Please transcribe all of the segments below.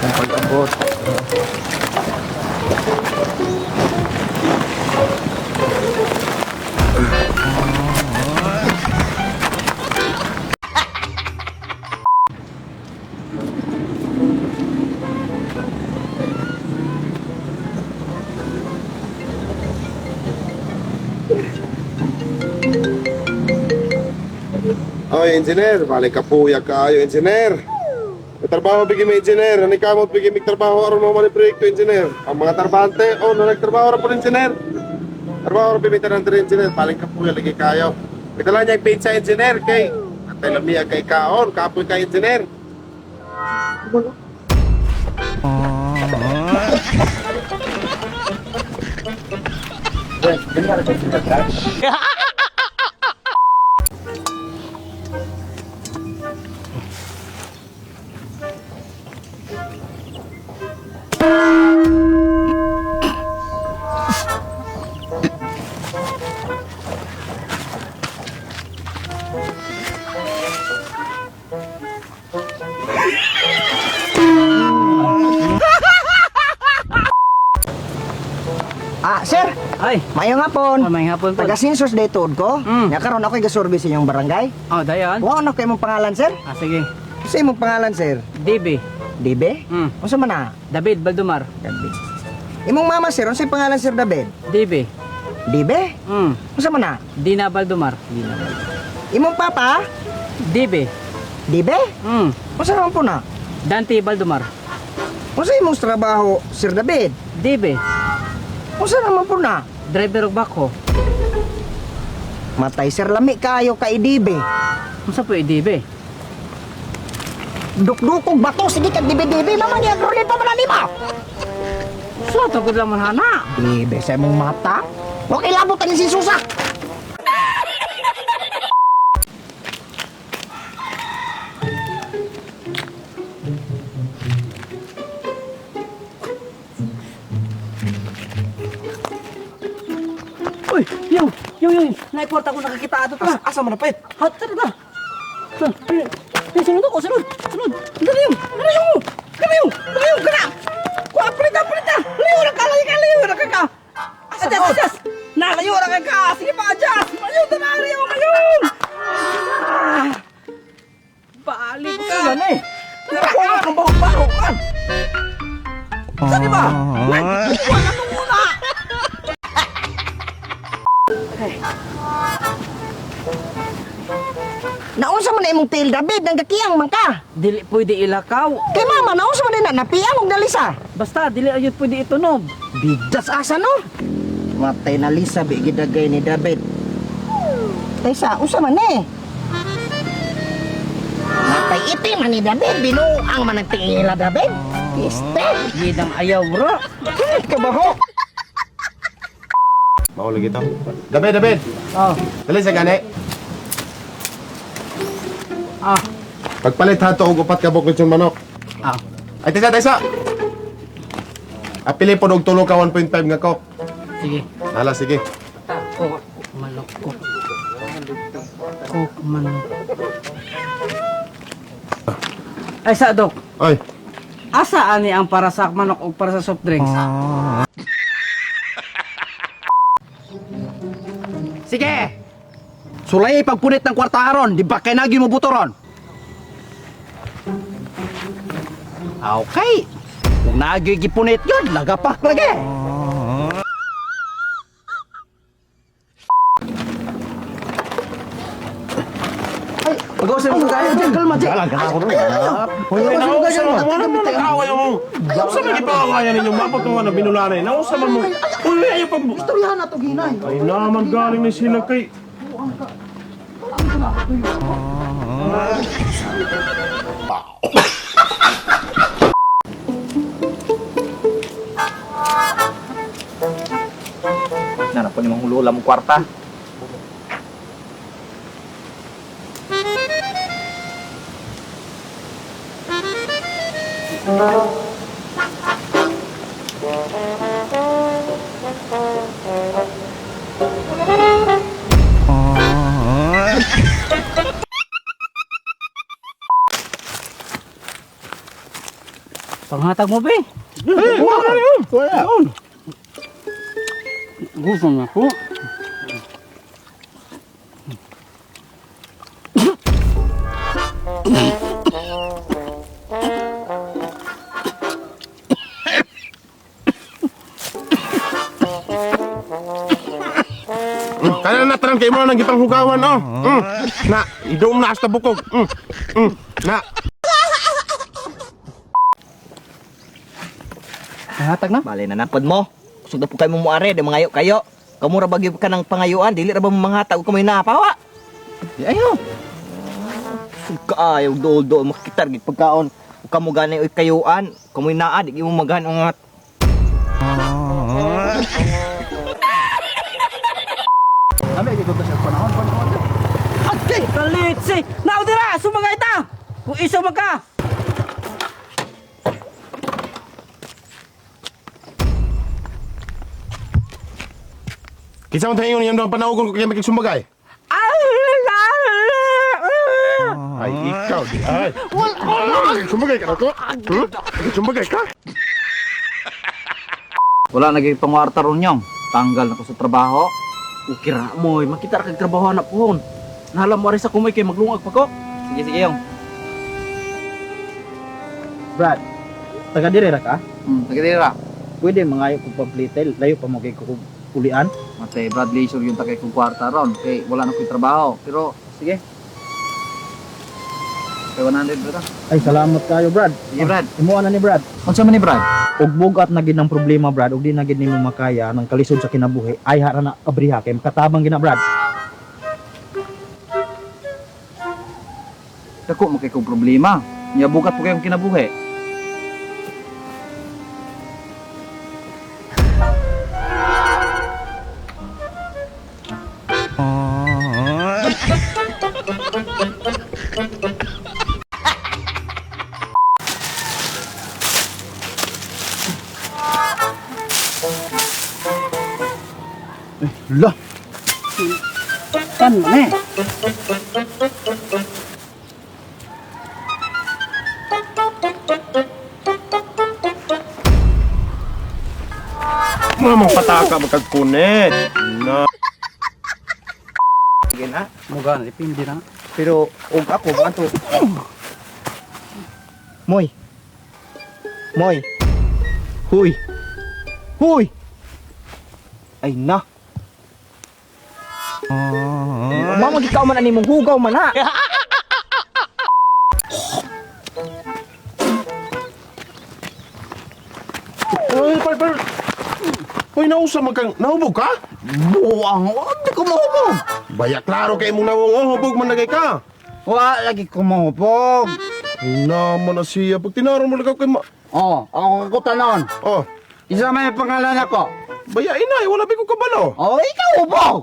Ang pag-abot. Oy, engineer, balik ka puya kaayo, engineer. May trabaho bigyan mo, engineer. Ano kamot bigyan mo trabaho aron mo man proyekto, engineer. Ang mga trabahante, oh, na nagtrabaho ra po engineer. Trabaho ra pimitan ng engineer, balik ka puya lagi kayo. Itala niya yung pizza, engineer, kay Atay lamiya kay kaon, kapoy kay engineer. Ah, sir. Ay, Maayong hapon. oh, may hapon po. Taga Census day tuod ko. Mm. Nya karon ako ga-survey sa inyong barangay. Oh, dayon. Wa na kay imong pangalan, sir? Ah, sige. Sa imong pangalan, sir? DB. DB? Mm. Unsa man na? David Baldumar. David. Imong mama, sir, unsa pangalan, sir David? DB. DB? Mm. Unsa man na? Dina Baldumar. Imong papa? DB. DB? Mm. Unsa naman po na? Dante Baldumar. Unsa imong trabaho, Sir David? DB. Unsa naman po na? Driver og bako. Matay, sir, lami kayo kay DB. Unsa po DB? Dukdukog bato sige kag DB-DB mama niya grulin pa man na nimo. So, tugod lang man hana. DB sa imong mata. Wa kay labot ani si Susa. Uy, yo, yo, yo. Naikwarta ko nakakita ato ta. Asa man na pait? Ha, tara na. Eh, sunod ako, sunod, sunod. Dali yung, dali yung, dali yung, dali yung, kana. Kuha, prita, prita. Layo ra ka, layo ka, layo ra ka ka. Adjust, adjust. Nalayo ra ka ka. Sige pa, adjust. Layo ta na, layo, layo. Ah. Balik ka. Ano eh? Nakuha kang baho-baho kan. Saan ba? Kuha ka nung una. Naunsa man na imong tiil David nang gakiyang man ka. Dili pwede ilakaw. Kay mama naunsa man na napiang og nalisa. Basta, dili ayun pwede itunob. Bigdas asa no? Matay na Lisa bi gidagay ni David. Taysa unsa man eh? Matay itim man ni David binuang man ang tiila David. Este, Gidang ayaw, bro. kabaho. Mao lagi to. David, David. Oh, Dali sa gani. ah, Pagpalit hato og upat ka buok lechon manok. ah. Ay, taysa, taysa. Apili po og tulo ka 1.5 nga coke. Sige. Hala, sige. Coke, manok, coke. Coke, manok. Ay, sa dok. Oy, Asa ani ang para sa manok o para sa soft drinks? Sige. Sulay pagpunit ng kwarta aron, di ba kay nagi mo butoron? Okay. Kung nagi gipunit yun, lagapak lagi. Pag-usap mo tayo, kalma, Jay. Uy, nausa man mo naman nag-away mo. Nausa man ipaawayan ninyo, mapot mo na binulanay. Nausa man mo. Uy, ayaw pag... Istoryahan na to ginay. Ay naman galing na sila kay... Nana po ni Mang Lula mong kwarta. Panghatag mo, be. Eh, wala na yun. Wala. Gusto na ako. Kana na tanan kay mo nang gipanghugawan oh. Na, idom na hasta bukog. Na. Panghatag na? Bale na napod mo. Kusog na po kayo mo muare, di mangayo kayo. Kamu ra bagyo ka ng pangayuan, dili ra ba mo manghatag ug kamoy napawa? Di ayo. Kusog kaayo dool-dool makitar gid pagkaon. Ug kamo gani oy kayuan, kamoy naa di mo maghan ang Kami ay dito sa panahon panahon. Agay! Kalitsi! Now dira! Sumagay ta! Kung iso man ka! Kinsa man tayo yun ang panawgon ko kay makigsumagay. Ay, ikaw di ay. Wala. Sumagay ka na ko. Sumagay ka? Wala na gyud pangwarta ron nyong. Tanggal na ko sa trabaho. Okay ra mo, makita ra kag trabaho na pohon. Nahalam mo rin sa kumay kay maglungag pa ko. Sige sige yong. Brad, taga dire ra ka? Taga dira. Pwede mangayo kog pamplitel, layo pa mo kay kog ulian. Matay Bradley sur yung tagay kong kwarta ron. Kay wala na ko'y trabaho. Pero sige. Kay 100 brad. Ah. Ay, salamat kayo, Brad. Sige Brad. Imuha na ni Brad. Unsa man ni Brad? Ug bugat na gid ang problema, Brad, ug di na gid nimo makaya ng kalisod sa kinabuhi. Ay hara na abriha kay makatabang gina, Brad. Dako mo kay kong problema. Nya bugat po kayong kinabuhi. La, Tan man eh. Mga mong pataka magkagkunet. Na. Sige na. Muga na depende na. Pero og ako ato. Moy. Moy. Huy. Huy. Ay na. Mama gikaw man ani mong hugaw man ha. Uy, par par. Uy, nausa man kang nahubog ka? Buang, di ko mahubog. Baya klaro kay imong nawong oh, hubog man lagay ka. Wa lagi ko mahubog. Ay, naman na siya. Pag tinaro mo lagaw kay ma... Oh, ako ko tanon. Oh, Isa may pangalan ako. baya inay, wala pa ko kabalo. Oh, ikaw hubog.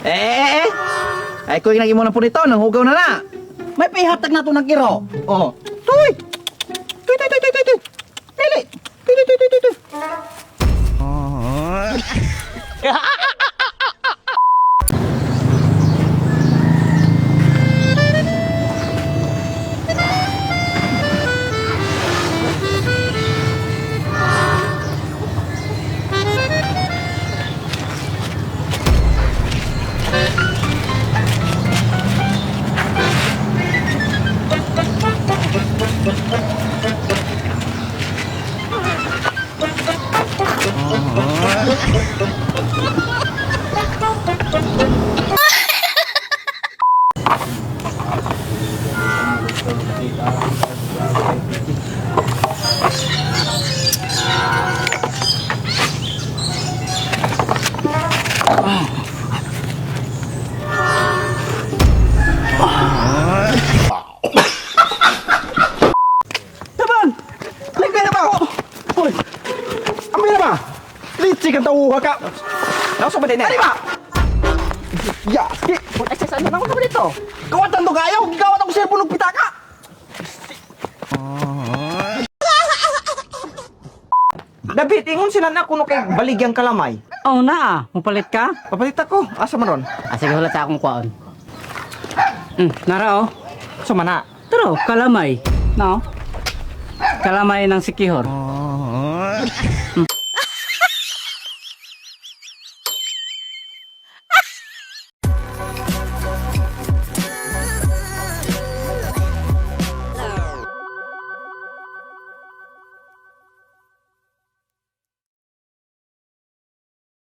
Eh, eh, eh. Ay, ko yung mo na po nito, nang hugaw na na. May pihatag na to ng kiro. Oh. Tuy! Tuy, tuy, tuy, tuy, tuy, tuy. Dili! Tuy, tuy, tuy, tuy, tuy, tuy. Taban! Ligay na ba? Hoy! Ambil na ba? Litsi kang tauha ka! Nausa ba din eh? Ano ba? Ya, sige. Ay, sa saan ako ba dito? Kawatan to kayo! Gigawat ako cellphone og pitaka! David! David, ingon sila na kuno kay baligyang kalamay. Oh, naa. Mupalit ka? Papalit ako. Asa man ron? Ah, sige, wala sa akong kwaon. Nara oh. Sa mana. Taro, kalamay. No? Kalamay ng sikihor.